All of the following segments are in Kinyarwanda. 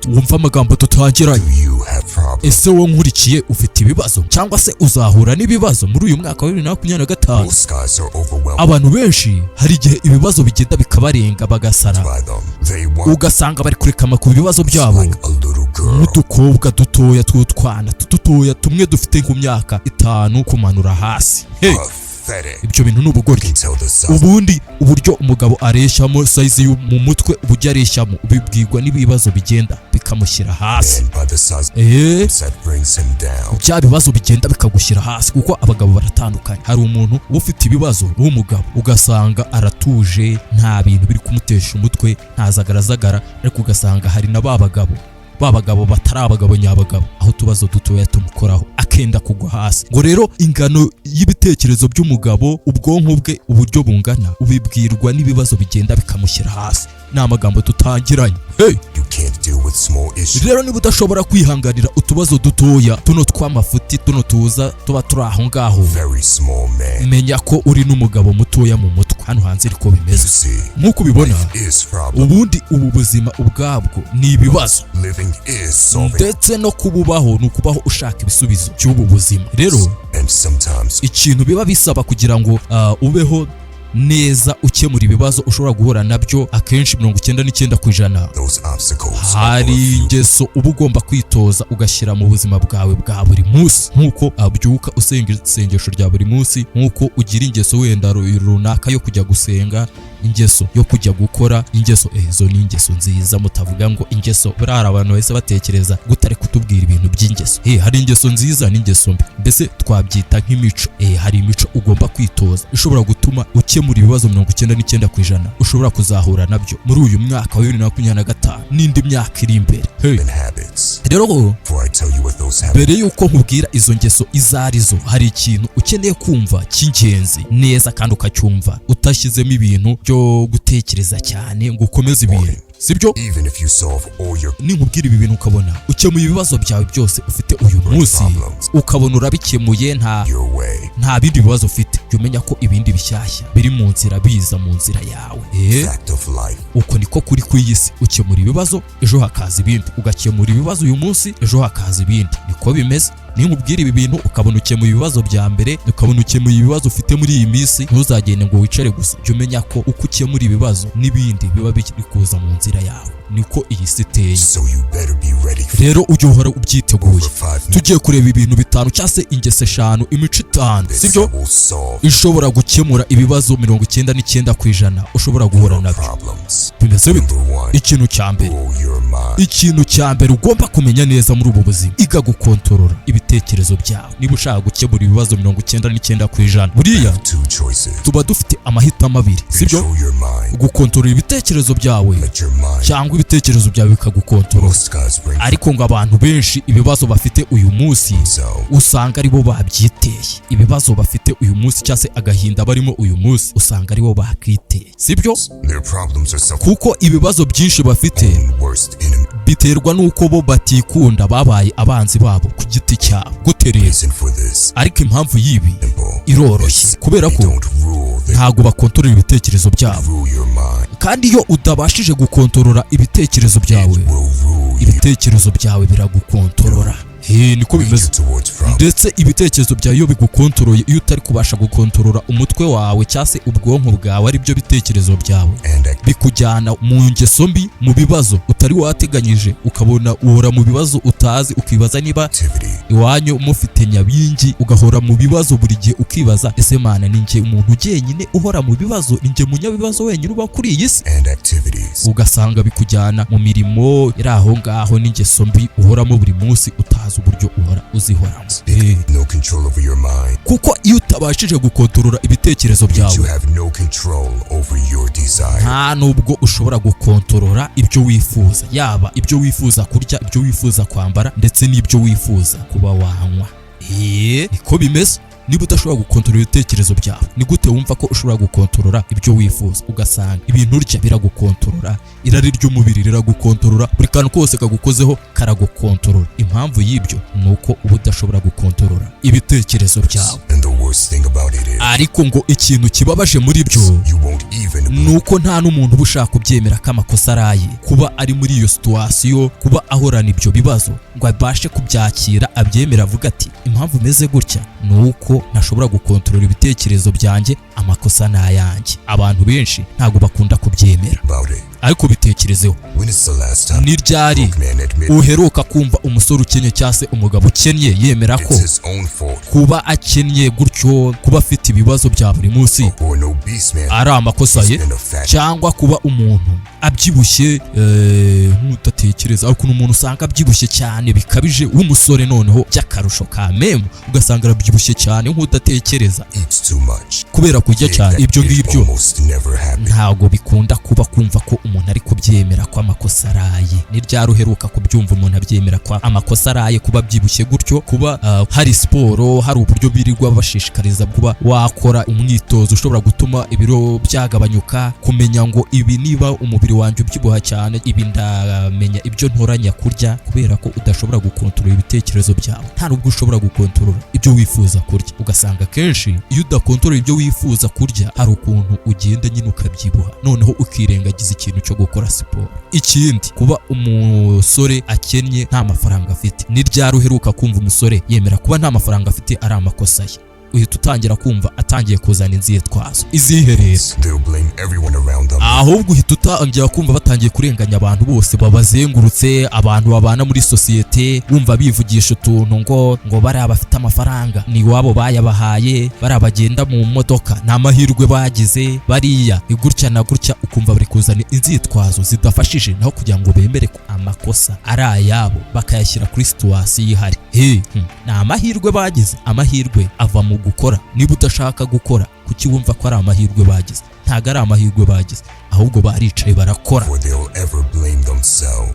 Wumva amagambo tutangiranye. Do you have problems? Ese wowe nkurikiye ufite ibibazo cyangwa se uzahura n'ibibazo muri uyu mwaka wa 2025? Most guys are overwhelmed Abantu benshi hari igihe ibibazo bigenda bikabarenga bagasara, by them. They want ugasanga bari kurekama ku bibazo byabo like a little girl. nk'udukobwa dutoya tw'utwana dutoya tumwe dufite ku myaka 5 kumanura hasi. Hey, Pathetic. ibyo bintu ni ubugoryi. Can tell the size Ubundi uburyo umugabo areshyamo, size mu mutwe, uburyo areshyamo ubibwirwa n'ibibazo bigenda bikamushyira hasi. man by the size that brings him down. Bya bibazo bigenda bikagushyira hasi, kuko abagabo baratandukanye. Hari umuntu uba ufite ibibazo w'umugabo, ugasanga aratuje, nta bintu biri kumutesha umutwe, nta zagarazagara, ariko ugasanga hari na ba bagabo batari abagabo nyabagabo, aho utubazo dutoya tumukoraho akenda kugwa hasi. Ngo rero ingano y'ibitekerezo by'umugabo, ubwonko bwe uburyo bungana, ubibwirwa n'ibibazo bigenda bikamushyira hasi. Ni amagambo tutangiranye. Hey! You can't deal with small issues. Rero niba udashobora kwihanganira utubazo dutoya tuno tw'amafuti, tuno tuza tuba turi aho ngaho, Very small man. menya ko uri n'umugabo mutoya mu mutwe. Hano hanze ariko bimeze. You see, Nk'uko ubibona, life is problem. ubundi ubu buzima ubwabwo ni ibibazo, Living is solving. ndetse no kububaho ni ukubaho ushaka ibisubizo by'ubu buzima. Rero And sometimes ikintu biba bisaba kugira ngo ubeho neza, ukemura ibibazo ushobora guhura nabyo, akenshi 99%, those obstacles are for a hari few ingeso uba ugomba kwitoza ugashyira mu buzima bwawe bwa buri munsi, nk'uko abyuka usenga isengesho rya buri munsi, nk'uko ugira ingeso wenda runaka yo kujya gusenga, ingeso yo kujya gukora ingeso. Izo ni ingeso nziza. Mutavuga ngo ingeso, buriya hari abantu bahise batekereza gutari kutubwira ibintu by'ingeso. Hari ingeso nziza n'ingeso mbi, mbese twabyita nk'imico. Hari imico ugomba kwitoza ishobora gutuma ukemura ibibazo 99% ushobora kuzahura nabyo muri uyu mwaka wa 2025 n'indi myaka iri imbere. Hey. and habits. Rero Before I tell you what those habits mbere y'uko nkubwira izo ngeso izo arizo, hari ikintu ukeneye kumva cy'ingenzi neza kandi ukacyumva utashyizemo ibintu byo gutekereza cyane ngo ukomeze ibintu, sibyo? Even if you solve all your Ninkubwira ibi bintu ukabona ukemuye ibibazo byawe byose ufite uyu munsi, ukabona urabikemuye, nta your way. nta bindi bibazo ufite, jya umenya ko ibindi bishyashya biri mu nzira, biza mu nzira yawe. Fact of life. Uko niko kuri kw'iyi si. Ukemura ibibazo, ejo hakaza ibindi. Ugakemura ibibazo uyu munsi, ejo hakaza ibindi. Niko bimeze. Ninkubwira ibi bintu ukabona ukemuye ibibazo bya mbere, ukabona ukemuye ibibazo ufite muri iyi minsi, ntuzagende ngo wicare gusa. Jya umenya ko uko ukemura ibibazo n'ibindi biba biri kuza mu nzira yawe. Niko iyi si iteye. So you better be ready for Rero ujye uhora ubyiteguye. over 5 Tugiye kureba ibintu bitanu cyangwa se ingeso eshanu, imico itanu, minutes sibyo, that will solve ishobora gukemura ibibazo 99% ushobora guhura nabyo. problems. Bimeze bite? Number one, Ikintu cya mbere, rule your mind. ikintu cya mbere ugomba kumenya neza muri ubu buzima, iga gukontorora ibitekerezo byawe niba ushaka gukemura ibibazo 99%. Buriya Two choices. tuba dufite amahitamo abiri, sibyo? Control your mind. Gukontorora ibitekerezo byawe Let your mind. cyangwa ibitekerezo byawe bikagukontorora. Most guys bring Ariko ngo abantu benshi ibibazo bafite uyu munsi themselves. usanga aribo babyiteye. Ibibazo bafite uyu munsi cyangwa se agahinda barimo uyu munsi, usanga aribo bakiteye, sibyo? Their problems are self Kuko ibibazo byinshi bafite own worst enemy. biterwa n'uko bo batikunda, babaye abanzi babo ku giti cyabo. Gute rero? Reason for this Ariko impamvu y'ibi simple. iroroshye, kubera ko They don't rule. They ntabwo bakontorora ibitekerezo byabo. rule your mind. Kandi iyo utabashije gukontorora ibitekerezo byawe, It will rule you. ibitekerezo byawe biragukontorora. Niko Lead bimeze. you towards problems. Ndetse ibitekerezo byawe iyo bigukontoroye, iyo utari kubasha gukontorora umutwe wawe cyangwa se ubwonko bwawe, ari byo bitekerezo byawe, and bikujyana mu ngeso mbi, mu bibazo utari wateganyije, ukabona uhora mu bibazo utazi, ukibaza niba activity. iwanyu mufite nyabingi, ugahora mu bibazo buri gihe, ukibaza: "Ese Mana, ni njye umuntu jyenyine uhora mu bibazo? Ni njye munyabibazo wenyine uba kuri iyi si?" And activities. Ugasanga bikujyana mu mirimo iri aho ngaho n'ingeso mbi uhoramo buri munsi, utazi uburyo uhora uzihoramo. No control over your mind. Kuko iyo utabashije gukontorora ibitekerezo Means you byawe, have no control over your desire. nta nubwo ushobora gukontorora ibyo wifuza, yaba ibyo wifuza kurya, ibyo wifuza kwambara, ndetse n'ibyo wifuza kuba wanywa. Niko bimeze. Niba udashobora gukontorora ibitekerezo byawe, ni gute wumva ko ushobora gukontorora ibyo wifuza? Ugasanga ibintu urya biragukontorora, irari ry'umubiri riragukontorora, buri kantu kose kagukozeho karagukontorora. Impamvu y'ibyo ni uko uba udashobora gukontorora ibitekerezo byawe. And the worst thing about it is Ariko ngo ikintu kibabaje muri byo You won't even ni uko nta n'umuntu uba ushaka kubyemera ko amakosa ari aye, kuba ari muri iyo situation, kuba ahorana ibyo bibazo, ngo abashe kubyakira, abyemera, avuga ati: "Impamvu meze gutya ni uko ntashobora gukontorora ibitekerezo byanjye, amakosa ni ayanjye." Abantu benshi ntabwo bakunda kubyemera. About it. Ariko bitekerezeho. When is the last time Ni ryari broke man admit uheruka kumva umusore ukennye cyangwa se umugabo ukennye yemera ko it's his own fault? kuba akennye gutyo, kuba afite ibibazo bya buri munsi, Or an obese man ari amakosa ye? been a fat Cyangwa kuba umuntu abyibushye nk'udatekereza, ariko umuntu usanga abyibushye cyane bikabije w'umusore, noneho by'akarusho ka memu ugasanga arabyibushye cyane nk'udatekereza eats too much. kubera kurya cyane. Ibyo It ngibyo almost never happens. ntabwo bikunda kuba, kumva ko umuntu ari kubyemera ko amakosa araye. Ni ryari uheruka kubyumva umuntu abyemera ko amakosa araye, kuba abyibushye gutyo, kuba hari siporo, hari uburyo birirwa bashishikariza kuba wakora umwitozo ushobora gutuma ibiro byagabanyuka, kumenya ngo ibi, niba umubiri wanjye ubyibuha cyane, ibi ndamenya ibyo ntoranya kurya, kubera ko udashobora gukontorora ibitekerezo byawe, nta nubwo ushobora gukontorora ibyo wifuza kurya. Ugasanga akenshi iyo udakontorora ibyo wifuza kurya, hari ukuntu ugenda nyine ukabyibuha, noneho ukirengagiza ikintu cyo gukora siporo. Ikindi, kuba umusore akennye, nta mafaranga afite. Ni ryari uheruka kumva umusore yemera kuba nta mafaranga afite ari amakosa ye? Uhita utangira kumva atangiye kuzana inzitwazo. Izihe rero? They'll blame everyone around them. Ahubwo uhita utangira kumva batangiye kurenganya abantu bose babazengurutse, abantu babana muri sosiyete, wumva bivugisha utuntu ngo bariya bafite amafaranga ni iwabo bayabahaye, bariya bagenda mu modoka ni amahirwe bagize, bariya ni gutya na gutya. Ukumva bari kuzana inzitwazo zidafashije, naho kugira ngo bemere ko amakosa ari ayabo, bakayashyira kuri situation ihari. He, ni amahirwe bagize. Amahirwe ava mu gukora. Niba udashaka gukora, kuki wumva ko ari amahirwe bagize? Ntabwo ari amahirwe bagize, ahubwo baricaye barakora. Before they'll ever blame themselves.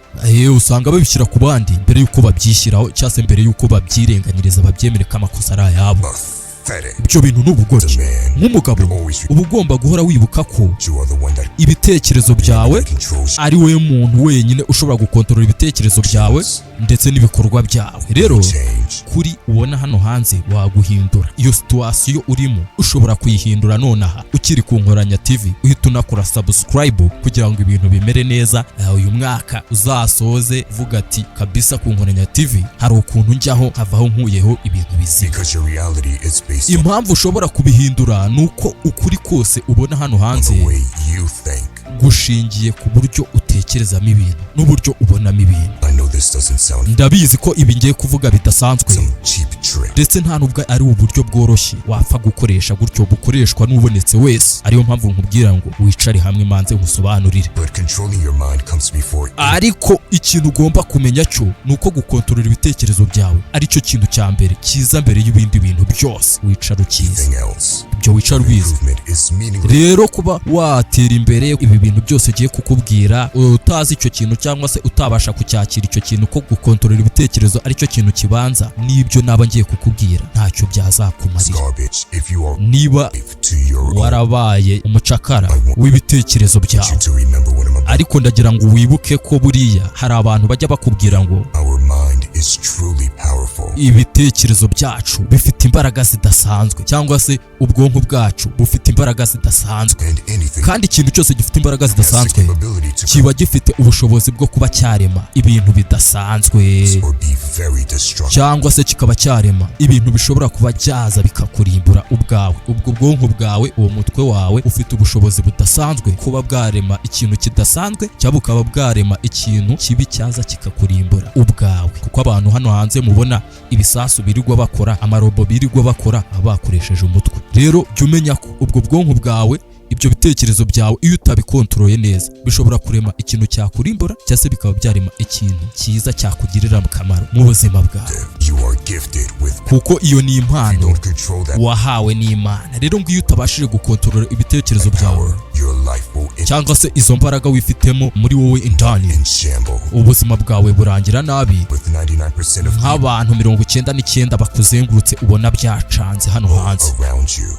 Usanga babishyira ku bandi mbere y'uko babyishyiraho, cyangwa se mbere y'uko babyirenganyiriza, babyemere ko amakosa ari ayabo. Pathetic. Ibyo bintu ni ubugoryi. Man, Nk'umugabo uba ugomba guhora wibuka ko you are the one that ibitekerezo byawe controls ari wowe muntu wenyine ushobora gukontorora ibitekerezo byawe ndetse n'ibikorwa byawe. Rero change. kuri ubona hano hanze waguhindura, iyo situation urimo ushobora kuyihindura nonaha ukiri ku Nkoranya TV. Uhita unakora subscribe kugira ngo ibintu bimere neza. Uyu mwaka uzasoze uvuga ati: "Kabisa ku Nkoranya TV hari ukuntu njyaho nkavaho nkuyeho ibintu bizima." Because your reality is based on Impamvu ushobora kubihindura ni uko ukuri kose ubona hano hanze the way you think. gushingiye ku buryo utekerezamo ibintu n'uburyo ubonamo ibintu. I know this doesn't sound Ndabizi ko ibi ngiye kuvuga bidasanzwe, some cheap trick. ndetse nta nubwo ari uburyo bworoshye wapfa gukoresha gutyo, bukoreshwa n'ubonetse wese. Ariyo mpamvu nkubwira ngo wicare hamwe manze nkusobanurire. But controlling your mind comes before Ariko ikintu ugomba kumenya cyo ni uko gukontorora ibitekerezo byawe aricyo kintu cya mbere kiza mbere y'ibindi bintu byose. Wicara ukizi anything else. ibyo, wicara ubizi. Improvement is meaningless Rero kuba watera imbere, ibi bintu byose ugiye kukubwira utazi icyo kintu, cyangwa se utabasha kucyakira icyo kintu ko gukontorora ibitekerezo aricyo kintu kibanza, n'ibyo naba ngiye kukubwira ntacyo byazakumarira garbage if you are niba to your own. warabaye umucakara w'ibitekerezo byawe. You to remember what I'm about. Ariko ndagira ngo wibuke ko buriya hari abantu bajya bakubwira ngo Our mind is truly powerful. ibitekerezo byacu bifite imbaraga zidasanzwe, cyangwa se ubwonko bwacu bufite imbaraga zidasanzwe. And anything Kandi ikintu cyose gifite imbaraga has the zidasanzwe capability to kiba gifite ubushobozi bwo kuba cyarema ibintu bidasanzwe or be very destructive. cyangwa se kikaba cyarema ibintu bishobora kuba byaza bikakurimbura ubwawe. Ubwo bwonko bwawe, uwo mutwe wawe, ufite ubushobozi budasanzwe kuba bwarema ikintu kidasanzwe, cyangwa bukaba bwarema ikintu kibi cyaza kikakurimbura ubwawe. Kuko abantu hano hanze mubona ibisasu birirwa bakora, amarobo birirwa bakora, baba bakoresheje umutwe. Rero jya umenya ko ubwo bwonko bwawe, ibyo bitekerezo byawe, iyo utabikontoroye neza, bishobora kurema ikintu cyakurimbura, cyangwa se bikaba byarema ikintu cyiza cyakugirira akamaro mu buzima bwawe. You are gifted with Kuko iyo ni you impano don't control that wahawe n'Imana. Rero ngo iyo utabashije gukontorora ibitekerezo byawe, power, your life will in, Cyangwa se izo mbaraga wifitemo muri wowe indani. In shambles. Ubuzima bwawe burangira nabi. With 99% of Nk'abantu 99 bakuzengurutse, ubona byacanze hano hanze. people around you.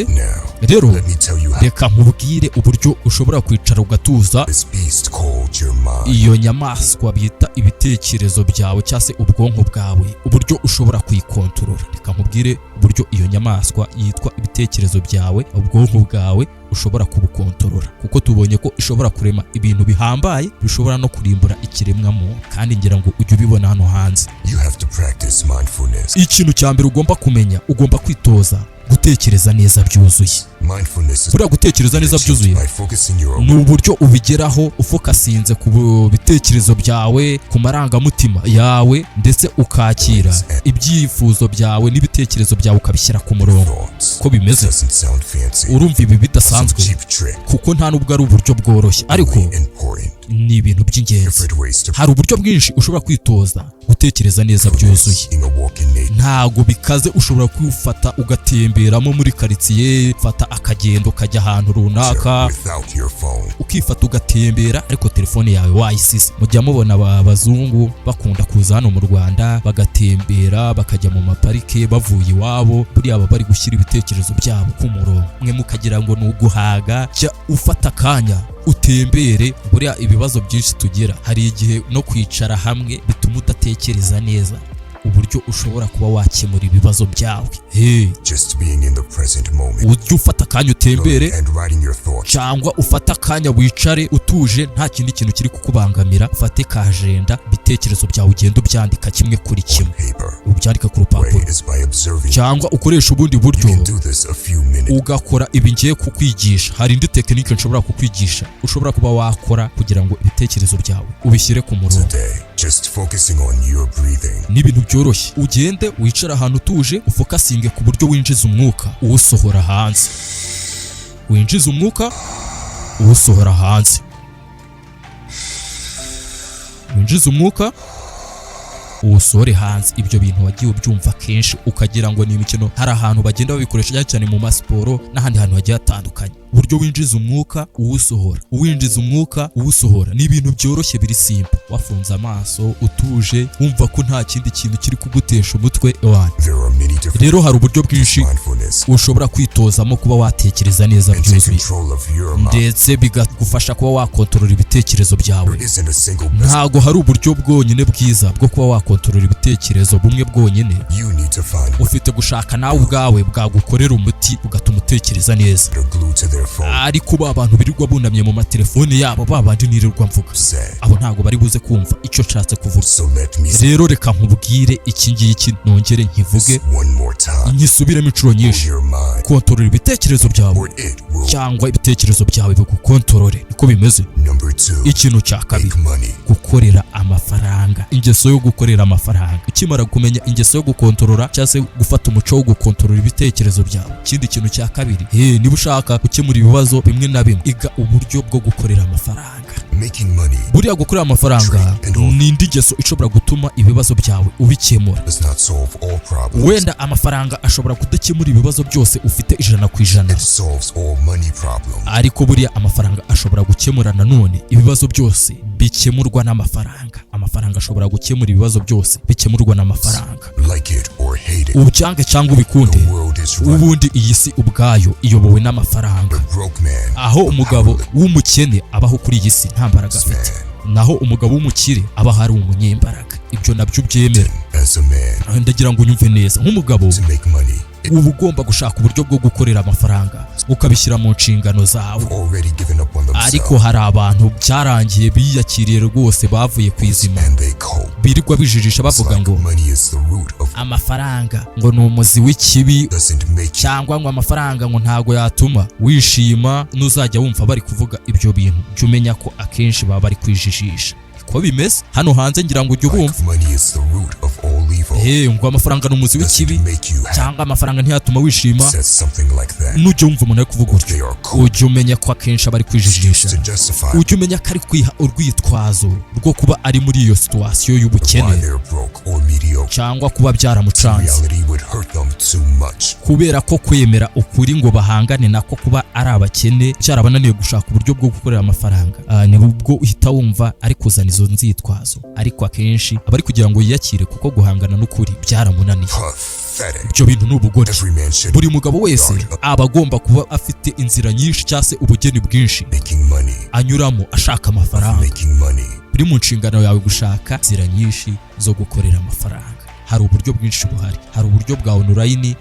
Now, Rero let me tell you how reka nkubwire uburyo ushobora kwicara ugatuza this beast called your mind iyo nyamaswa bita ibitekerezo byawe cyangwa se ubwonko bwawe, uburyo ushobora kuyikontorora. Reka nkubwire uburyo iyo nyamaswa yitwa ibitekerezo byawe, ubwonko bwawe, ushobora kubukontorora, kuko tubonye ko ishobora kurema ibintu bihambaye bishobora no kurimbura ikiremwamuntu, kandi ngira ngo ujye ubibona hano hanze. You have to practice mindfulness. Ikintu cya mbere ugomba kumenya, ugomba kwitoza gutekereza neza byuzuye. Mindfulness is Buriya gutekereza neza achieved byuzuye by focusing your ni uburyo ubigeraho ufokasinze ku bitekerezo byawe, ku marangamutima yawe, ndetse ukakira ibyifuzo byawe n'ibitekerezo byawe, ukabishyira ku murongo thoughts. ko bimeze. Doesn't sound fancy. Urumva ibi Some bidasanzwe, cheap trick. kuko nta nubwo ari uburyo bworoshye, ariko Only important. ni ibintu by'ingenzi. Different ways to Hari uburyo bwinshi ushobora kwitoza gutekereza neza byuzuye. In a walk in nature. Ntago bikaze, ushobora kwifata ugatemberamo muri karitsiye, fata akagendo ukajya ahantu runaka Without your phone. ukifata ugatembera ariko telefone yawe wayisize. Mujya mubona abazungu bakunda kuza hano mu Rwanda, bagatembera, bakajya mu maparike bavuye iwabo. Buriya baba bari gushyira ibitekerezo byabo ku murongo, mwe mukagira ngo ni uguhaga. Jya ufata akanya utembere. Buriya ibibazo byinshi tugira, hari igihe no kwicara hamwe bituma udatekereza neza uburyo ushobora kuba wakemura ibibazo byawe. Hey, Just being in the present moment. ujye ufata akanya utembere And writing your thoughts cyangwa ufate akanya wicare utuje, nta kindi kintu kiri kukubangamira, ufate ka agenda, ibitekerezo byawe ugenda ubyandika kimwe kuri kimwe, on paper. ubyandika ku rupapuro. Way is by observing. Cyangwa ukoresha ubundi buryo You can do this a few minutes ugakora ibi ngiye kukwigisha. Hari indi tekinike nshobora kukwigisha ushobora kuba wakora kugira ngo ibitekerezo byawe ubishyire ku murongo. a day. Just focusing on your breathing. Ni ibintu byoroshye. Ugende wicare ahantu utuje, ufokasinge ku buryo winjiza umwuka uwusohora hanze, winjiza umwuka uwusohora hanze, winjiza umwuka uwusohore hanze. Ibyo bintu wagiye ubyumva kenshi ukagira ngo ni imikino. Hari ahantu bagenda babikoresha cyane cyane mu masiporo n'ahandi hantu hagiye hatandukanye. Uburyo winjiza umwuka uwusohora, uwinjiza umwuka uwusohora, ni ibintu byoroshye, biri simple. Wafunze amaso, utuje, wumva ko nta kindi kintu kiri kugutesha umutwe ewana. There are many different Rero hari uburyo bwinshi mindfulness ushobora kwitozamo kuba watekereza neza and take byuzuye, control of your mind. ndetse bikagufasha kuba wakontorora ibitekerezo byawe. There isn't a single best. Ntago hari uburyo bwonyine bwiza bwo kuba wakontorora ibitekerezo bumwe bwonyine. You need to find Ufite gushaka nawe ubwawe bwagukorera umuti ugatuma utekereza neza. that are glued to their phone Ariko ba bantu birirwa bunamye mu matelefone yabo, ba bandi nirirwa mvuga, said. abo ntabwo bari buze kumva icyo nshatse kuvuga. So let me Rero reka nkubwire iki ngiki, nongere nkivuge, one more time. nkisubiremo inshuro nyinshi. Your mind Kontorora ibitekerezo byawe or it will. cyangwa ibitekerezo byawe bigukontorore, niko bimeze. Number two, Ikintu cya kabiri, make money. gukorera amafaranga, ingeso yo gukorera amafaranga. Ukimara kumenya ingeso yo gukontorora cyangwa se gufata umuco wo gukontorora ibitekerezo byawe, ikindi kintu cya kabiri, niba ushaka gukemura ibibazo bimwe na bimwe, iga uburyo bwo gukorera amafaranga. Making money Buriya gukorera amafaranga ni indi ngeso ishobora gutuma ibibazo byawe ubikemura. does not solve all problems. Wenda amafaranga ashobora kudakemura ibibazo byose ufite 100%, It solves all money problems. ariko buriya amafaranga ashobora gukemura nanone ibibazo byose bikemurwa n'amafaranga. Amafaranga ashobora gukemura ibibazo byose bikemurwa n'amafaranga. Like it or hate it, Ubyange cyangwa ubikunde, the world is run. ubundi iyi si ubwayo iyobowe n'amafaranga. The broke man, Aho umugabo w'umukene abaho kuri iyi si nta mbaraga afite, naho umugabo w'umukire aba ari umunyembaraga. Ibyo nabyo ubyemera. As a man, Ndagira ngo unyumve neza nk'umugabo, to make money, uba ugomba gushaka uburyo bwo gukorera amafaranga, ukabishyira mu nshingano zawe. Already given up on themselves Ariko hari abantu byarangiye biyakiriye rwose, bavuye ku izima, and they cope. birirwa bijijisha bavuga Like ngo money is the root of amafaranga ngo ni umuzi w'ikibi, doesn't make you cyangwa ngo amafaranga ngo ntago yatuma wishima. Nuzajya wumva bari kuvuga ibyo bintu, jya umenya ko akenshi baba bari kwijijisha. Niko bimeze hano hanze, ngira ngo ujye ubumva. Like money is the root of all evil. Hey, ngo amafaranga ni umuzi w'ikibi, Doesn't make you happy. cyangwa amafaranga ntiyatuma wishima. Says something like that. Nujya wumva umuntu ari kuvuga utyo, They are cool ujye umenya ko akenshi aba ari kwijijisha, to justify ujye umenya ko ari kwiha urwitwazo rwo kuba ari muri iyo situation why y'ubukene they're broke or mediocre. cyangwa kuba byaramucanze. Reality would hurt them too much. Kubera ko kwemera ukuri ngo bahangane nako, kuba ari abakene byarabananiye gushaka uburyo bwo gukorera amafaranga, ni ubwo uhita wumva ari kuzana izo nzitwazo, ariko akenshi aba ari kugira ngo yiyakire, kuko guhangana n'ukuri byaramunaniye. Pathetic. Ibyo bintu ni ubugoryi. Every man should Buri mugabo wese aba agomba kuba afite inzira nyinshi cyangwa se ubugeni bwinshi making money. anyuramo ashaka amafaranga. Making money. Biri mu nshingano yawe gushaka inzira nyinshi zo gukorera amafaranga. Hari uburyo bwinshi buhari, hari uburyo bwa online,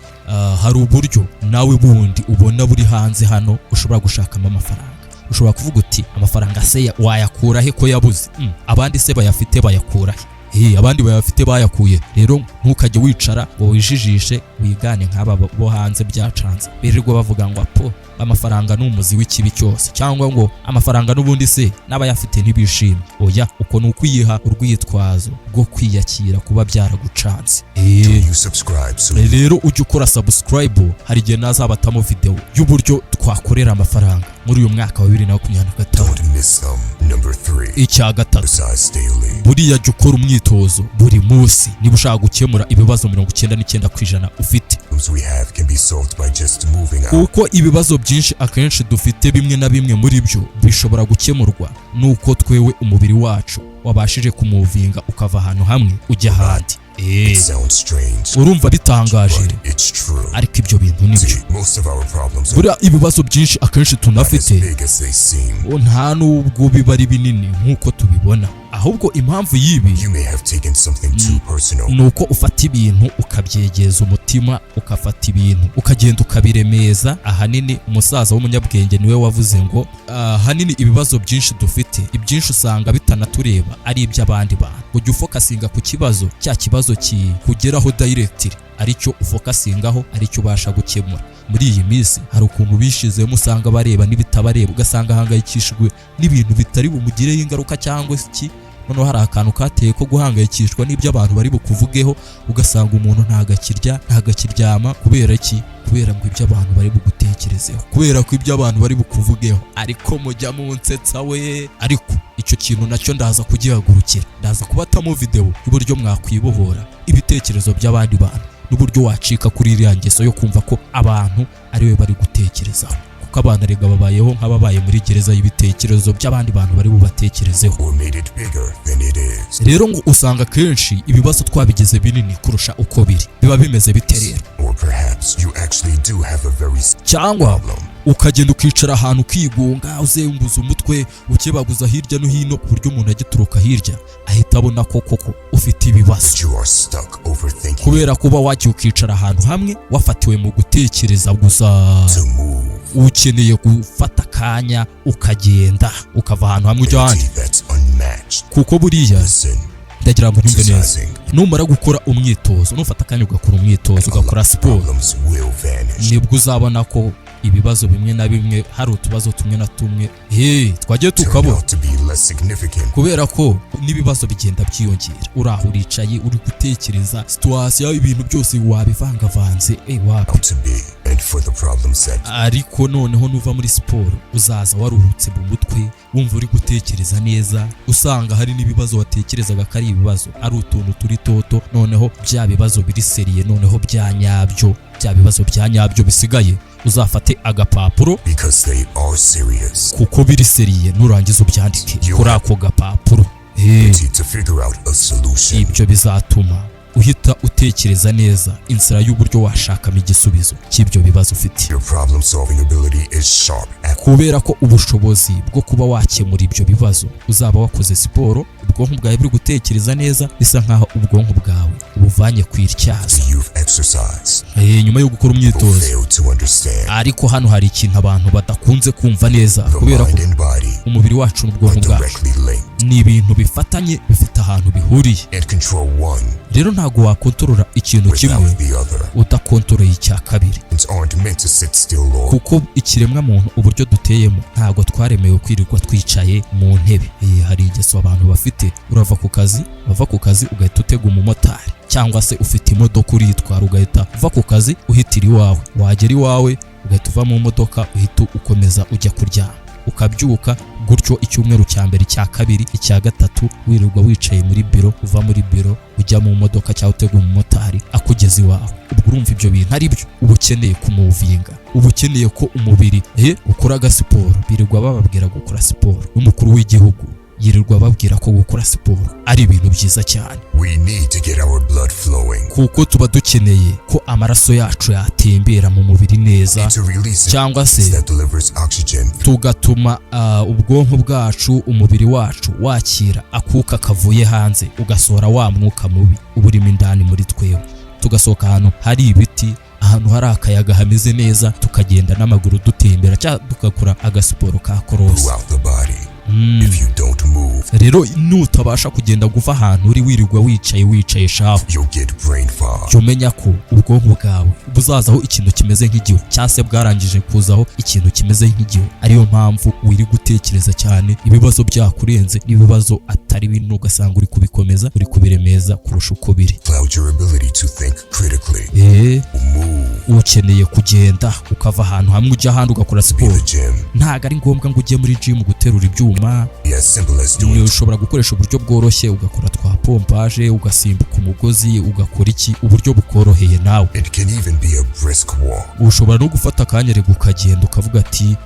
hari uburyo nawe bundi ubona buri hanze hano ushobora gushakamo amafaranga. Ushobora kuvuga uti: "Amafaranga se wayakura he ko yabuze?" Abandi se bayafite bayakura he? Abandi bayafite bayakuye. Rero ntukajye wicara ngo wijijishe, wigane nk'aba bo hanze byacanze, birirwa bavuga ngo apo amafaranga ni umuzi w'ikibi cyose, cyangwa ngo amafaranga n'ubundi se n'abayafite ntibishimye. Oya, uko ni ukwiha urwitwazo rwo kwiyakira kuba byaragucanze. Do you subscribe so Rero ujye ukora subscribe, hari igihe nazabatamo video y'uburyo twakorera amafaranga muri uyu mwaka wa 2025. Don't miss them. Number three. Icya gatatu: Exercise daily. Buriya jya ukora umwitozo buri munsi niba ushaka gukemura ibibazo 99% ufite. Problems we have can be solved by just moving our Kuko ibibazo byinshi akenshi dufite, bimwe na bimwe muri byo bishobora gukemurwa nuko twewe umubiri wacu wabashije kumuvinga, ukava ahantu hamwe ujya ahandi. It sounds strange, Urumva bitangaje, but it's true. ariko ibyo bintu nibyo. See, most of our problems are Buriya ibibazo byinshi akenshi not as tunafite, big as they seem. nta nubwo biba ari binini nk'uko tubibona. Ahubwo impamvu y'ibi You may have taken something too personal. ni uko ufata ibintu ukabyegeza umutima, ukafata ibintu ukagenda ukabiremeza. Ahanini umusaza w'umunyabwenge niwe wavuze ngo ahanini ibibazo byinshi dufite, ibyinshi usanga bitanatureba, ari iby'abandi bantu. Ujya ufocusinga ku kibazo, cya kibazo kikugeraho directly, aricyo ufocusingaho, aricyo ubasha gukemura. Muri iyi minsi hari ukuntu bishizemo, usanga bareba n'ibitabareba, ugasanga ahangayikishijwe n'ibintu bitari bumugireho ingaruka cyangwa se iki. Noneho hari akantu kateye ko guhangayikishwa n'ibyo abantu bari bukuvugeho, ugasanga umuntu ntagakirya, ntagakiryama. Kubera iki? Kubera ngo ibyo abantu bari bugutekerezeho, kubera ko ibyo abantu bari bukuvugeho. Ariko mujya munsetsa we! Ariko icyo kintu nacyo ndaza kugihagurukira, ndaza kubatamo video y'uburyo mwakwibohora ibitekerezo by'abandi bantu n'uburyo wacika kuri iriya ngeso yo kumva ko abantu ari we bari gutekerezaho, kuko abantu erega babayeho nk'ababaye muri gereza y'ibitekerezo by'abandi bantu bari bubatekerezeho. Or made it bigger than it is. Rero ngo usanga akenshi ibibazo twabigize binini kurusha uko biri. Biba bimeze bite rero? Or perhaps you actually do have a very Cyangwa problem. ukagenda ukicara ahantu ukigunga, uzenguza umutwe, ukebaguza hirya no hino, ku buryo umuntu agituruka hirya ahita abona ko koko ufite ibibazo. You are stuck overthinking Kubera kuba wagiye ukicara ahantu hamwe, wafatiwe mu gutekereza gusa. to move. Ukeneye gufata akanya ukagenda, ukava ahantu hamwe ujya ahandi. Ability that's unmatched. Kuko buriya Listen, ndagira ngo unyumve neza. exercising, Numara gukora umwitozo, nufata akanya ugakora umwitozo, ugakora siporo, problems will vanish. nibwo uzabona ko ibibazo bimwe na bimwe, hari utubazo tumwe na tumwe twagiye Turn tukabura out to be less significant. Kubera ko n'ibibazo bigenda byiyongera, uri aho uricaye, uri gutekereza situation, ibintu byose wabivangavanze, wapi. Out to be, and for the problems that Ariko noneho nuva muri siporo, uzaza waruhutse mu mutwe, wumva uri gutekereza neza, usanga hari n'ibibazo watekerezaga ko ari ibibazo ari utuntu turi toto. Noneho bya bibazo biri sérieux, noneho bya nyabyo, bya bibazo bya nyabyo bisigaye, uzafate agapapuro, because they are serious. kuko biri sérieux, nurangiza ubyandike kuri ako gapapuro. To figure out a solution. Ibyo bizatuma uhita utekereza neza inzira y'uburyo washakamo igisubizo cy'ibyo bibazo ufite. Your problem solving ability is sharp at Kubera ko ubushobozi bwo kuba wakemura ibyo bibazo, uzaba wakoze siporo, ubwonko bwawe buri gutekereza neza, bisa nkaho ubwonko bwawe ubuvanye ku ityazo. you've exercised. Nyuma yo gukora umwitozo. Fail to understand. Ariko hano hari ikintu abantu badakunze kumva neza, The kubera ko mind and body umubiri wacu n'ubwonko are bwacu directly linked ni ibintu bifatanye, bifite ahantu bihuriye. and control one Rero ntabwo wakontorora ikintu kimwe without the other. udakontoreye icya kabiri. Aren't meant to sit still or Kuko ikiremwa muntu, uburyo duteyemo, ntabwo twaremewe kwirirwa twicaye mu ntebe. Hari ingeso abantu bafite: urava ku kazi, wava ku kazi ugahita utega umumotari, cyangwa se ufite imodoka uritwara, ugahita uva ku kazi uhitira iwawe, wagera iwawe ugahita uva mu modoka, uhita ukomeza ujya kuryama, ukabyuka gutyo. Icyumweru cya mbere, icya kabiri, icya gatatu, wirirwa wicaye muri biro, uva muri biro ujya mu modoka cyangwa utega umumotari akugeza iwawe. Ubwonko Ntabwo urumva ibyo bintu ari byo. Uba ukeneye kumovinga, uba ukeneye ko umubiri ukora agasiporo. Birirwa bababwira gukora siporo, n'umukuru w'igihugu yirirwa babwira ko gukora siporo ari ibintu byiza cyane. We need to get our blood flowing. Kuko tuba dukeneye ko amaraso yacu yatembera mu mubiri neza, To release cyangwa se that delivers oxygen tugatuma ubwonko bwacu, umubiri wacu wakira akuka kavuye hanze, ugasohora wa mwuka mubi uba urimo indani muri twewe. Tugasohoka ahantu hari ibiti, ahantu hari akayaga hameze neza, tukagenda n'amaguru dutembera cyangwa tugakora agasiporo ka korosi. throughout the body. If you don't move, Rero nutabasha kugenda guva ahantu uri, wirirwa wicaye wicaye shahu, you'll get brain fog. Jya umenya ko ubwonko bwawe buzazaho ikintu kimeze nk'igihu, cyangwa se bwarangije kuzaho ikintu kimeze nk'igihu. Ariyo mpamvu wiri gutekereza cyane, ibibazo byakurenze, n'ibibazo atari bintu ugasanga uri kubikomeza, uri kubiremeza kurusha uko biri. Cloud your ability to think critically. Move. Ukeneye kugenda ukava ahantu hamwe ujya ahandi, ugakora Be siporo. the gym. Ntabwo ari ngombwa ngo ujye muri gym guterura ibyuma. Be as simple as doing Ushobora gukoresha uburyo bworoshye, ugakora twa pompage, ugasimbuka umugozi, ugakora iki, uburyo bukoroheye nawe. It can even be a brisk walk. Ushobora no gufata akanya rero ukagenda, ukavuga ati: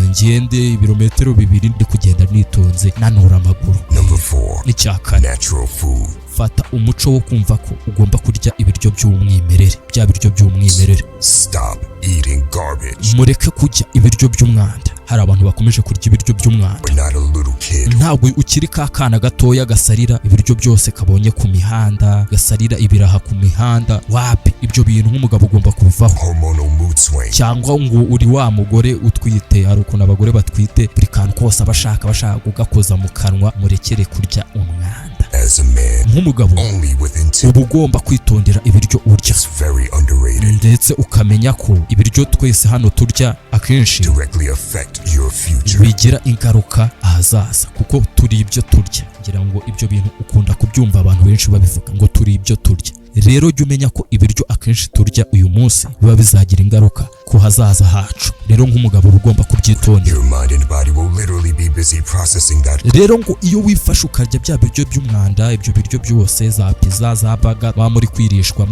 "Ngende ibirometero 2 ndi kugenda nitonze, nanura amaguru." Number four, N'icya kane, natural food. fata umuco wo kumva ko ugomba kurya ibiryo by'umwimerere, bya biryo by'umwimerere. Stop eating garbage. Mureke kurya ibiryo by'umwanda. Hari abantu bakomeje kurya ibiryo by'umwanda. We're not a little kid Ntabwo ukiri ka kana gatoya gasarira ibiryo byose kabonye ku mihanda, gasarira ibiraha ku mihanda. Wapi, ibyo bintu nk'umugabo ugomba kubivaho. Hormonal mood swing. Cyangwa ngo uri wa mugore utwite. Hari ukuntu abagore batwite buri kantu kose aba ashaka kugakoza mu kanwa. Murekere kurya umwanda. As a man, Nk'umugabo only with intent. uba ugomba kwitondera ibiryo urya. It's very underrated. Ndetse ukamenya ko ibiryo twese hano turya akenshi Directly affect your future. bigira ingaruka ahazaza, kuko turi ibyo turya. Ngira ngo ibyo bintu ukunda kubyumva abantu benshi babivuga ngo turi ibyo turya. Rero jya umenya ko ibiryo akenshi turya uyu munsi biba bizagira ingaruka ku hazaza hacu. Rero nk'umugabo uba ugomba kubyitondera. Your mind and body will literally be busy processing that Rero ngo iyo wifashe ukarya bya biryo by'umwanda, ibyo biryo byose, za pizza, za burger, waba muri kwirishwa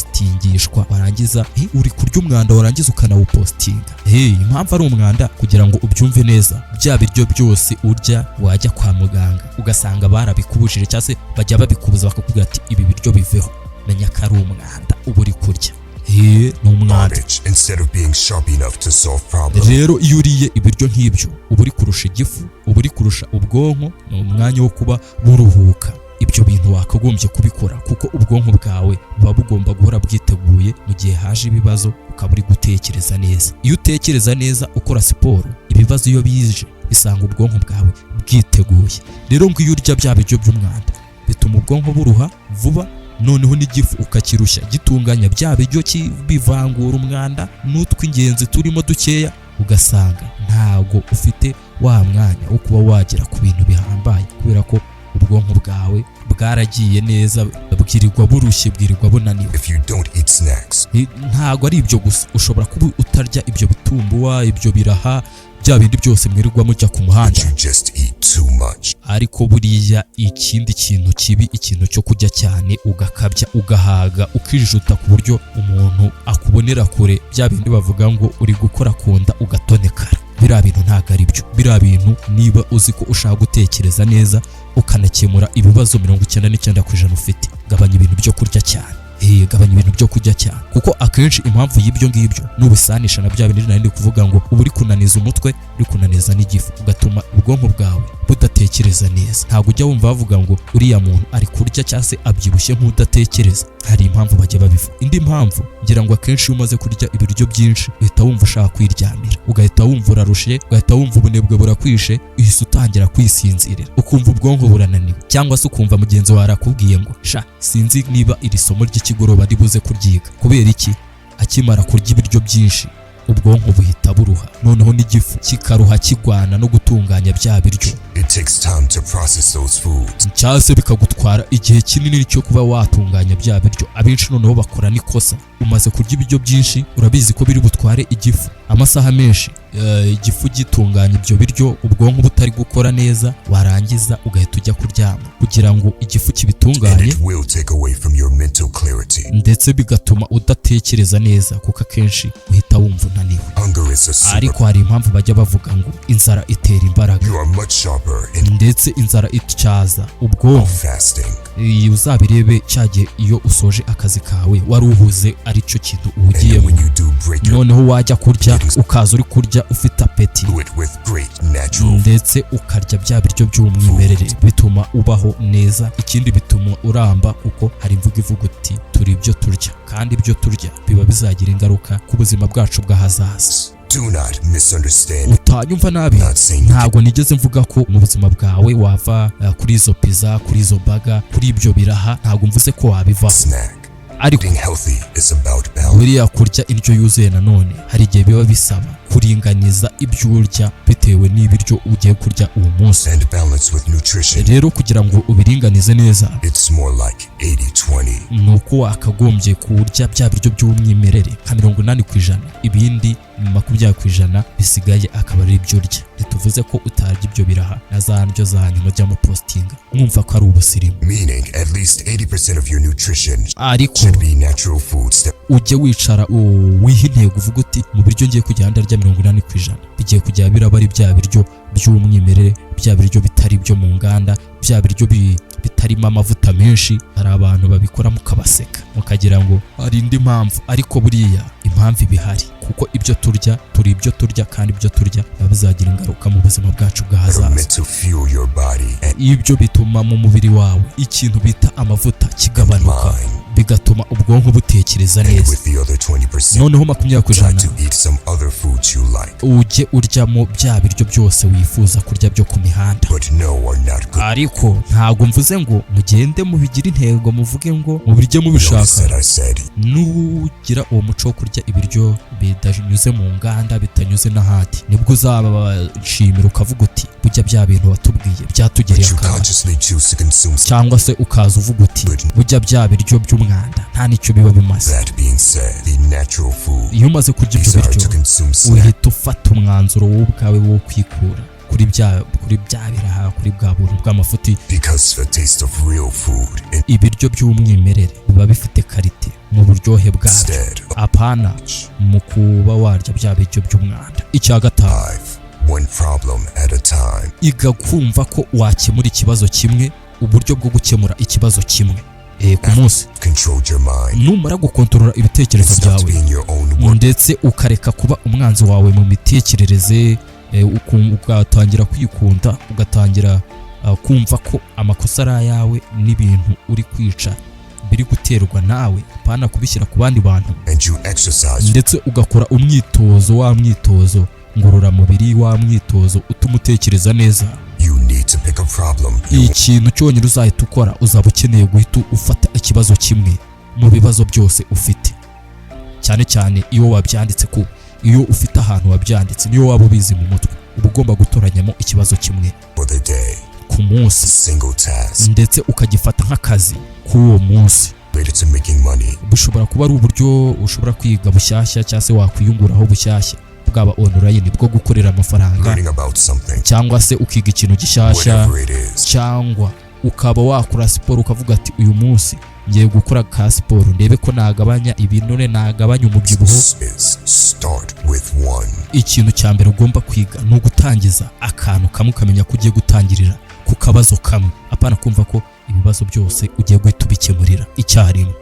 mwipostingishwa, warangiza uri kurya umwanda, warangiza ukanawupostinga. Hey, impamvu ari umwanda, kugira ngo ubyumve neza, bya biryo byose urya wajya kwa muganga ugasanga barabikubujije, cyangwa se bajya babikubuza bakakubwira ati: "Ibi biryo biveho." Menya ko ari umwanda uba uri kurya. Ni umwanda. garbage instead of being sharp enough to solve problems. Rero iyo uriye ibiryo nk'ibyo, uba uri kurusha igifu, uba uri kurusha ubwonko. Ni umwanya wo kuba buruhuka. Ibyo bintu wakagombye kubikora, kuko ubwonko bwawe buba bugomba guhora bwiteguye mu gihe haje ibibazo, ukaba uri gutekereza neza. Iyo utekereza neza, ukora siporo, ibibazo iyo bije bisanga ubwonko bwawe bwiteguye. Rero ngo iyo urya bya biryo by'umwanda, bituma ubwonko buruha vuba, noneho n'igifu ukakirushya gitunganya bya biryo, bivangura umwanda n'utw'ingenzi turimo dukeya, ugasanga ntago ufite wa mwanya wo kuba wagera ku bintu bihambaye, kubera ko ubwonko bwawe bwaragiye neza, bwirirwa burushye, bwirirwa bunaniwe. If you don't eat snacks, Ntago ari ibyo gusa. Ushobora kuba utarya ibyo bitumbuwa, ibyo biraha, bya bindi byose mwirirwa mujya ku muhanda, but you just eat too much. Ariko buriya ikindi kintu kibi, ikintu cyo kurya cyane ugakabya, ugahaga, ukijuta ku buryo umuntu akubonera kure, bya bindi bavuga ngo uri gukora ku nda ugatonekara, biriya bintu ntabwo ari byo. Biriya bintu, niba uzi ko ushaka gutekereza neza, ukanakemura ibibazo 99% ufite, gabanya ibintu byo kurya cyane. Gabanya ibintu byo kurya cyane, kuko akenshi impamvu y'ibyo ngibyo nubisanisha na bya bindi nari ndi kuvuga ngo uba uri kunaniza umutwe, uri kunaniza n'igifu, ugatuma ubwonko bwawe budatekereza neza. Ntabwo ujya wumva bavuga ngo uriya muntu ari kurya cyangwa se abyibushye nk'udatekereza? Hari impamvu bajya babivuga. Indi mpamvu, ngira ngo akenshi iyo umaze kurya ibiryo byinshi, uhita wumva ushaka kwiryamira, ugahita wumva urarushye, ugahita wumva ubunebwe burakwishe, uhise utangira kwisinzirira, ukumva ubwonko burananiwe, cyangwa se ukumva mugenzi wawe arakubwiye ngo: "Sha, sinzi niba iri somo ry'ikigoroba ribuze kuryiga." Kubera iki? Akimara kurya ibiryo byinshi, ubwonko buhita buruha, noneho n'igifu kikaruha kigwana no gutunganya bya biryo. It takes time to process those foods. Cyangwa se bikagutwara igihe kinini cyo kuba watunganya bya biryo. Abenshi noneho bakora n'ikosa. Umaze kurya ibiryo byinshi, urabizi ko biri butware igifu amasaha menshi igifu gitunganya ibyo biryo, ubwonko butari gukora neza, warangiza ugahita ujya kuryama kugira ngo igifu And kibitunganye. it will take away from your mental clarity. Ndetse bigatuma udatekereza neza, kuko akenshi uhita wumva unaniwe. Hunger is a super. Ariko hari impamvu bajya bavuga ngo inzara itera imbaraga. You are much sharper in Ndetse inzara ityaza ubwonko. fasting. Iyi uzabirebe cya gihe iyo usoje akazi kawe wari uhuze, aricyo kintu And uhugiyemo, when you do break your noneho wajya kurya, ukaza uri kurya ufite appétit, do it with great natural ndetse ukarya bya biryo by'umwimerere, bituma ubaho neza. Ikindi, bituma uramba, kuko hari imvugo ivuga uti: "Turi ibyo turya", kandi ibyo turya biba bizagira ingaruka ku buzima bwacu bw'ahazaza. Do not misunderstand. Utanyumva nabi. Not saying you Ntabwo nigeze mvuga ko mu buzima bwawe wava kuri izo pizza, kuri izo burger, kuri ibyo biraha. Ntabwo mvuze ko wabivaho. Snack. Ariko Eating healthy is about balance. buriya kurya indyo yuzuye nanone hari igihe biba bisaba kuringaniza ibyo urya bitewe n'ibiryo ugiye kurya uwo munsi. And balance with nutrition. Rero kugira ngo ubiringanize neza, It's more like 80-20. ni uko wakagombye kurya bya biryo by'umwimerere nka 80%, ibindi 20% bisigaye akaba ari ibyo urya. Ntituvuze ko utarya ibyo biraha na za ndyo zanyu mujya mupostinga mwumva ko ari ubusirimu. Meaning at least 80% of your nutrition Ariko should be natural foods that ujye wicara wihe intego, uvuga uti: "Mu biryo ngiye kujya ndarya, 80% bigiye kujya biraba ari bya biryo by'umwimerere, bya biryo bitari ibyo mu nganda, bya biryo bitarimo amavuta menshi." Hari abantu babikora mukabaseka, mukagira ngo hari indi mpamvu, ariko buriya impamvu iba ihari, kuko ibyo turya, turi ibyo turya, kandi ibyo turya biba bizagira ingaruka mu buzima bwacu are bw'ahazaza. meant to fuel your body and Ibyo bituma mu mubiri wawe ikintu bita amavuta kigabanuka, mind. bigatuma ubwonko butekereza And neza. with the other 20%, Noneho 20%, try to eat some other foods you like, ujye uryamo bya biryo byose wifuza kurya byo ku mihanda, but know are not good. Ariko ntabwo mvuze ngo mugende mubigire intego, muvuge ngo mubirye mubishaka. Notice that I said Nugira uwo muco wo kurya ibiryo bidanyuze mu nganda, bitanyuze n'ahandi, nibwo uzabashimira ukavuga uti: "Burya bya bintu watubwiye byatugiriye but you akamaro." consciously choose to consume. Cyangwa se ukaza uvuga uti: "Burya bya biryo by'umwanda nta n'icyo biba bimaze." That being said, the natural food Iyo umaze kurya ibyo desire biryo, to consume snack uhita ufata umwanzuro wowe ubwawe wo kwikura kuri bya biraha, kuri bwa buntu bw'amafuti. because the taste of real food Ibiryo by'umwimerere biba bifite qualité mu buryohe bwabyo, instead. apana mu kuba warya bya biryo by'umwanda. Icya gatanu, Five, one problem at a time. iga kumva ko wakemura ikibazo kimwe, uburyo bwo gukemura ikibazo kimwe ku munsi. Control your mind. Numara gukontorora ibitekerezo Stop byawe, being your own worst ndetse ukareka kuba umwanzi wawe mu mitekerereze, ugatangira kwikunda, ugatangira kumva ko amakosa ari ayawe n'ibintu uri kwica biri guterwa nawe, apana kubishyira ku bandi bantu, and you exercise ndetse ugakora umwitozo, wa mwitozo ngororamubiri, wa mwitozo utuma utekereza neza, You need to pick a problem you ikintu cyonyine uzahita ukora, uzaba ukeneye guhita ufata ikibazo kimwe mu bibazo byose ufite, cyane cyane iyo wabyanditse, ku iyo ufite ahantu wabyanditse, niyo waba ubizi mu mutwe, uba ugomba gutoranyamo ikibazo kimwe for the day. ku munsi, Single task ndetse ukagifata nk'akazi k'uwo munsi. related to making money, Bishobora kuba ari uburyo ushobora kwiga bushyashya, cyangwa se wakwiyunguraho bushyashya, bwaba online bwo gukorera amafaranga, learning about something, cyangwa se ukiga ikintu gishyashya, whatever it is. cyangwa ukaba wakora siporo, ukavuga ati: "Uyu munsi ngiye gukora ka siporo, ndebe ko nagabanya ibinure, nagabanya umubyibuho." Is start with one. Ikintu cya mbere ugomba kwiga ni ugutangiza akantu kamwe, ukamenya ko ugiye gutangirira ku kabazo kamwe, apana kumva ko ibibazo byose ugiye guhita ubikemurira icyarimwe.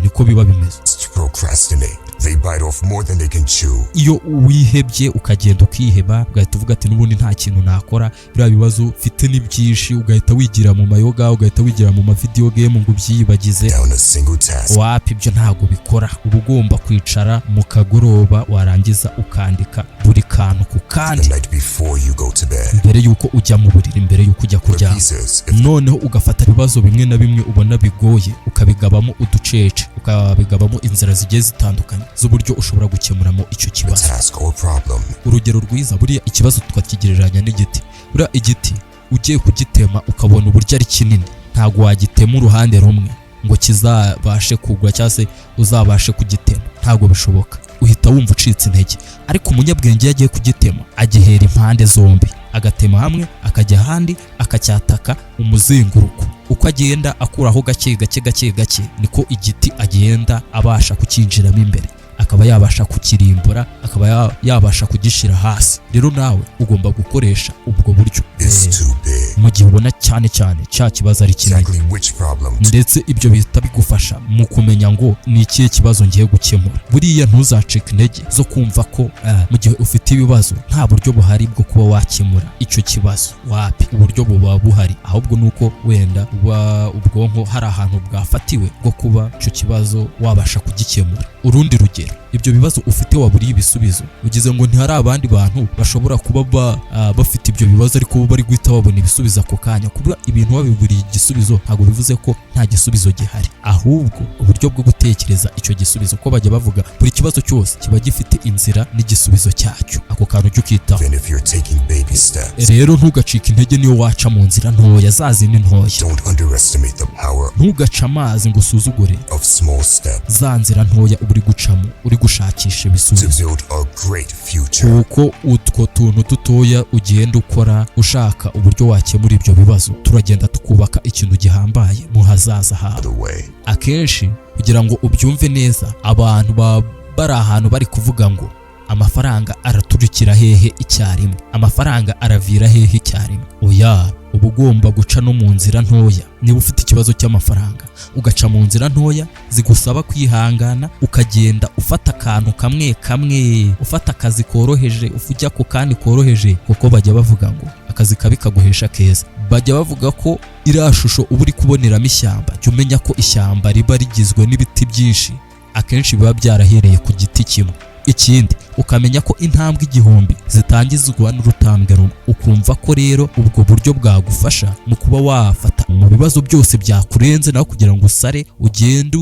Niko biba bimeze. Procrastinate. They bite off more than they can chew. Iyo wihebye, ukagenda ukiheba, ugahita uvuga ati: "N'ubundi nta kintu nakora, biriya bibazo mfite ni byinshi", ugahita wigira mu mayoga, ugahita wigira mu ma video game ngo ubyiyibagize. Down a single task. Wapi, ibyo ntabwo bikora. Uba ugomba kwicara mu kagoroba, warangiza ukandika buri kantu ku kandi The night before you go to bed. mbere y'uko ujya mu buriri, mbere y'uko ujya kuryama. Pieces. If Noneho ugafata ibibazo bimwe na bimwe ubona bigoye, ukabigabamo uducece, ukabigabamo inzira zigiye zitandukanye z'uburyo ushobora gukemuramo icyo a kibazo. task or problem Urugero rwiza, buriya ikibazo twakigereranya n'igiti. Buriya igiti ugiye kugitema, ukabona uburyo ari kinini, ntabwo wagitema uruhande rumwe ngo kizabashe kugwa cyangwa se uzabashe kugitema, ntabwo bishoboka. Uhita wumva ucitse intege. Ariko umunyabwenge iyo agiye kugitema, agihera impande zombi, agatema hamwe, akajya ahandi, akacyataka umuzenguruko. Uko agenda akuraho gake gake gake gake, niko igiti agenda abasha kucyinjiramo imbere, akaba yabasha kukirimbura, akaba yabasha kugishyira hasi. Rero nawe ugomba gukoresha ubwo buryo is too big. mu gihe ubona cyane cyane cya kibazo ari kinini. Exactly which problem to Ndetse ibyo bihita bigufasha mu kumenya ngo ni ikihe kibazo ngiye gukemura. Buriya ntuzacike intege zo kumva ko mu gihe ufite ibibazo nta buryo buhari bwo kuba wakemura icyo kibazo. Wapi, uburyo buba buhari, ahubwo ni uko wenda uba ubwonko hari ahantu bwafatiwe bwo kuba icyo kibazo wabasha kugikemura. Urundi rugero, ibyo bibazo ufite waburiye ibisubizo, ugize ngo ntihari abandi bantu bashobora kuba bafite ibyo bibazo, ariko bo bari guhita babona ibisubizo ako kanya. Kuba ibintu wabiburiye igisubizo ntabwo bivuze ko nta gisubizo gihari, ahubwo uburyo bwo gutekereza icyo gisubizo, ko bajya bavuga buri kibazo cyose kiba gifite inzira n'igisubizo cyacyo. Ako kantu ujye ukitaho. Even if you're taking baby steps. Rero ntugacike intege niyo waca mu nzira ntoya, za zindi ntoya. Don't underestimate the power Ntugace amazi ngo usuzugure of small steps za nzira ntoya uba uri gucamo uri gushakisha to ibisubizo, build a great future. kuko utwo tuntu dutoya ugenda ukora ushaka uburyo wakemura ibyo bibazo turagenda tukubaka ikintu gihambaye mu hazaza hawe. The way. Akenshi, kugira ngo ubyumve neza, abantu baba bari ahantu bari kuvuga ngo amafaranga araturikira hehe icyarimwe, amafaranga aravira hehe icyarimwe. Oya, uba ugomba guca no mu nzira ntoya. Niba ufite ikibazo cy'amafaranga, ugaca mu nzira ntoya zigusaba kwihangana, ukagenda ufata akantu kamwe kamwe, ufata akazi koroheje, ujya ku kandi koroheje, kuko bajya bavuga ngo akazi kabi kaguhesha keza. Bajya bavuga ko iriya shusho uba uri kuboneramo ishyamba, jya umenya ko ishyamba riba rigizwe n'ibiti byinshi, akenshi biba byarahereye ku giti kimwe. Ikindi, ukamenya ko intambwe 1000 zitangizwa n'urutambwe rumwe. Ukumva ko rero ubwo buryo bwagufasha mu kuba wafata mu bibazo byose byakurenze, nawe kugira ngo usare ugende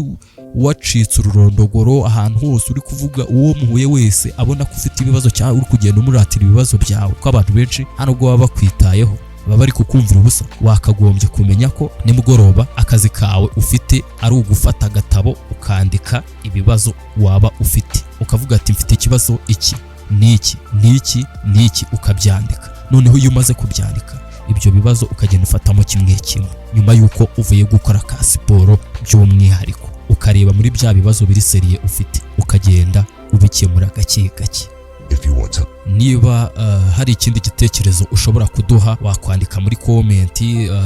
wacitse ururondogoro ahantu hose uri kuvuga, uwo muhuye wese abona ko ufite ibibazo cyangwa uri kugenda umuratira ibibazo byawe, kuko abantu benshi hano ubwo baba bakwitayeho baba bari kukumvira ubusa. Wakagombye kumenya ko nimugoroba akazi kawe ufite ari ugufata agatabo, ukandika ibibazo waba ufite, ukavuga ati mfite ikibazo iki n'iki n'iki n'iki, ukabyandika. Noneho iyo umaze kubyandika ibyo bibazo, ukagenda ufatamo kimwe kimwe nyuma y'uko uvuye gukora ka siporo by'umwihariko, ukareba muri bya bibazo biri sérieux ufite, ukagenda ubikemura gake gake. If you want to Niba hari ikindi gitekerezo ushobora kuduha, wakwandika muri comment,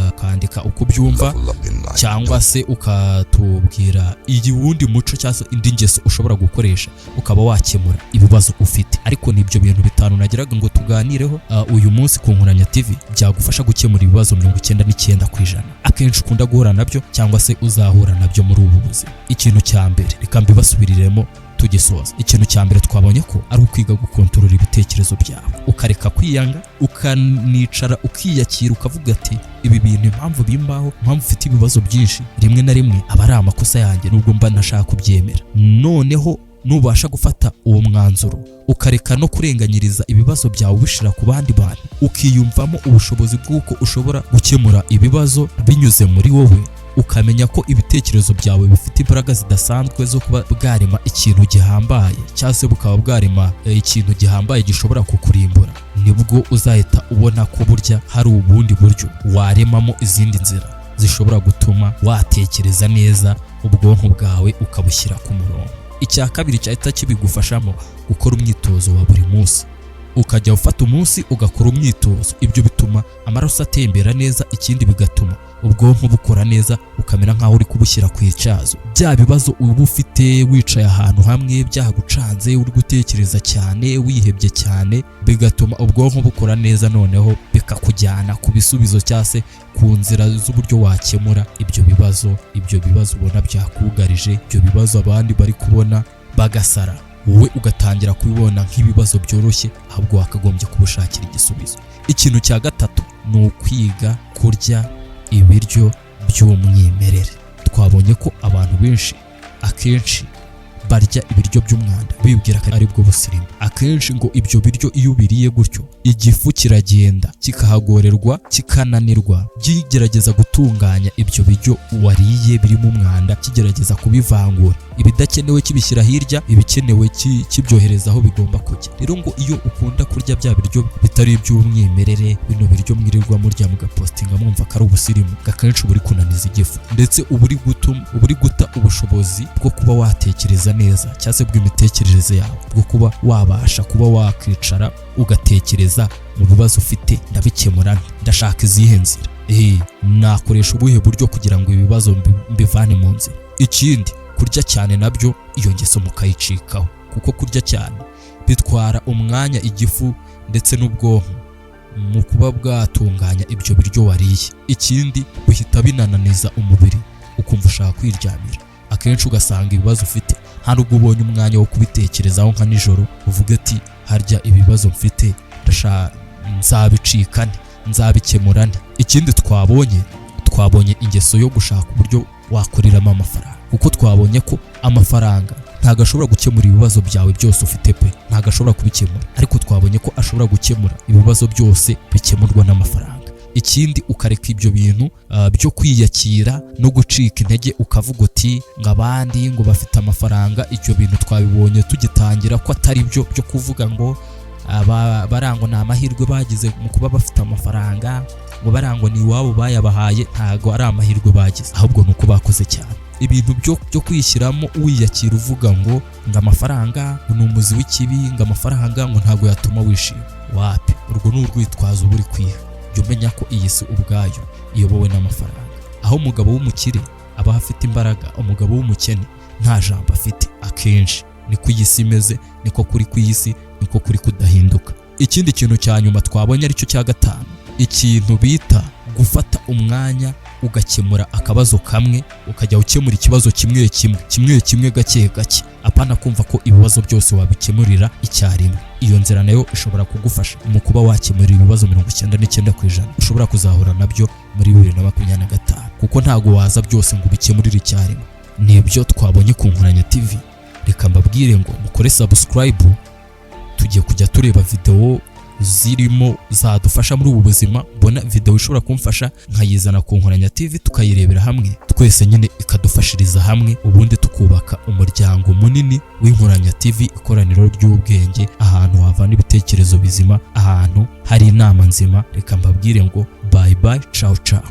ukandika uko ubyumva, level up in life, cyangwa se ukatubwira iyi wundi muco cyangwa se indi ngeso ushobora gukoresha ukaba wakemura ibibazo ufite. Ariko ni ibyo bintu bitanu nagiraga ngo tuganireho uyu munsi ku Nkoranya TV, byagufasha gukemura ibibazo 99% akenshi ukunda guhura nabyo cyangwa se uzahura nabyo muri ubu buzima. Ikintu cya mbere, reka mbibasubiriremo tugisoza. Ikintu cya mbere twabonye ko ari ukwiga gukontorora ibitekerezo byawe, ukareka kwiyanga, ukanicara ukiyakira, ukavuga ati ibi bintu impamvu bimbaho, impamvu ufite ibibazo byinshi, rimwe na rimwe aba ari amakosa yanjye nubwo mba ntashaka kubyemera. Noneho nubasha gufata uwo mwanzuro, ukareka no kurenganyiriza ibibazo byawe ubishyira ku bandi bantu, ukiyumvamo ubushobozi bw'uko ushobora gukemura ibibazo binyuze muri wowe, ukamenya ko ibitekerezo byawe bifite imbaraga zidasanzwe zo kuba bwarema ikintu gihambaye cyangwa se bukaba bwarema ikintu gihambaye gishobora kukurimbura, nibwo uzahita ubona ko burya hari ubundi buryo waremamo izindi nzira zishobora gutuma watekereza neza, ubwonko bwawe ukabushyira ku murongo. Icya kabiri cyahita kibigufashamo, gukora umwitozo wa buri munsi, ukajya ufata umunsi ugakora umwitozo. Ibyo bituma amaraso atembera neza, ikindi bigatuma ubwonko bukora neza, ukamera nk'aho uri kubushyira ku icyazo. Bya bibazo uba ufite wicaye ahantu hamwe byagucanze, uri gutekereza cyane, wihebye cyane, bigatuma ubwonko bukora neza, noneho bikakujyana ku bisubizo cyangwa se ku nzira z'uburyo wakemura ibyo bibazo, ibyo bibazo ubona byakugarije, ibyo bibazo abandi bari kubona bagasara, wowe ugatangira kubibona nk'ibibazo byoroshye, ahubwo wakagombye kubushakira igisubizo. Ikintu cya gatatu ni ukwiga kurya ibiryo by'umwimerere. Twabonye ko abantu benshi akenshi barya ibiryo by'umwanda bibwira ko ari bwo busirimu, ariko Akenshi ngo ibyo biryo iyo ubiriye gutyo, igifu kiragenda kikahagorerwa, kikananirwa kigerageza gutunganya ibyo biryo wariye birimo umwanda, kigerageza kubivangura, ibidakenewe kibishyira hirya, ibikenewe kibyohereza aho bigomba kujya. Rero ngo iyo ukunda kurya bya biryo bitari iby'umwimerere, bino biryo mwirirwa murya mugapostinga mwumva ko ari ubusirimu, akenshi uba uri kunaniza igifu, ndetse uba uri guta ubushobozi bwo kuba watekereza neza, cyangwa se bw'imitekerereze yawe, bwo kuba wabasha kuba wakicara ugatekereza mu bibazo ufite: ndabikemura nte? Ndashaka izihe nzira? Nakoresha ubuhe buryo kugira ngo ibibazo mbivane mu nzira? Ikindi, kurya cyane nabyo, iyo ngeso mukayicikaho, kuko kurya cyane bitwara umwanya igifu ndetse n'ubwonko mu kuba bwatunganya ibyo biryo wariye. Ikindi, bihita binananiza umubiri, ukumva ushaka kwiryamira. Akenshi ugasanga ibibazo ufite nta nubwo ubonye umwanya wo kubitekerezaho, nka nijoro uvuge ati: "Harya ibibazo mfite nzabicika nte? Nzabikemura nte?" Ikindi twabonye ingeso yo gushaka uburyo wakoreramo amafaranga, kuko twabonye ko amafaranga ntabwo ashobora gukemura ibibazo byawe byose ufite pe, ntabwo ashobora kubikemura, ariko twabonye ko ashobora gukemura ibibazo byose bikemurwa n'amafaranga. Ikindi, ukareka ibyo bintu byo kwiyakira no gucika intege, ukavuga uti ngo abandi ngo bafite amafaranga. Ibyo bintu twabibonye tugitangira ko atari byo, byo kuvuga ngo aba barangwa ni amahirwe bagize mu kuba bafite amafaranga, ngo barangwa ni iwabo bayabahaye. Ntago ari amahirwe bagize, ahubwo ni uko bakoze cyane. Ibintu byo kwishyiramo wiyakira, uvuga ngo amafaranga ngo ni umuzi w'ikibi, ngo amafaranga ngo ntabwo yatuma wishima, wapi, urwo ni urwitwazo uba uri kwiha. Jya umenya ko iyi si ubwayo iyobowe n'amafaranga, aho umugabo w'umukire aba afite imbaraga, umugabo w'umukene nta jambo afite. Akenshi niko iyi si imeze, niko kuri ku isi, niko kuri kudahinduka. Ikindi kintu cya nyuma twabonye, aricyo cya gatanu, ikintu bita gufata umwanya ugakemura akabazo kamwe, ukajya ukemura ikibazo kimwe kimwe, kimwe kimwe, gake gake, apana kumva ko ibibazo byose wabikemurira icyarimwe. Iyo nzira nayo ishobora kugufasha mu kuba wakemura ibibazo 99% ushobora kuzahura nabyo muri 2025, kuko ntago waza byose ngo ubikemurire icyarimwe. Nibyo twabonye ku Nkoranya TV. Reka mbabwire ngo mukore subscribe, tugiye kujya tureba video zirimo zadufasha muri ubu buzima. Mbona video ishobora kumfasha nkayizana ku Nkoranya TV, tukayirebera hamwe twese nyine, ikadufashiriza hamwe, ubundi tukubaka umuryango munini w'Inkoranya TV, ikoraniro ry'ubwenge, ahantu wavana ibitekerezo bizima, ahantu hari inama nzima. Reka mbabwire ngo bye bye, ciao ciao.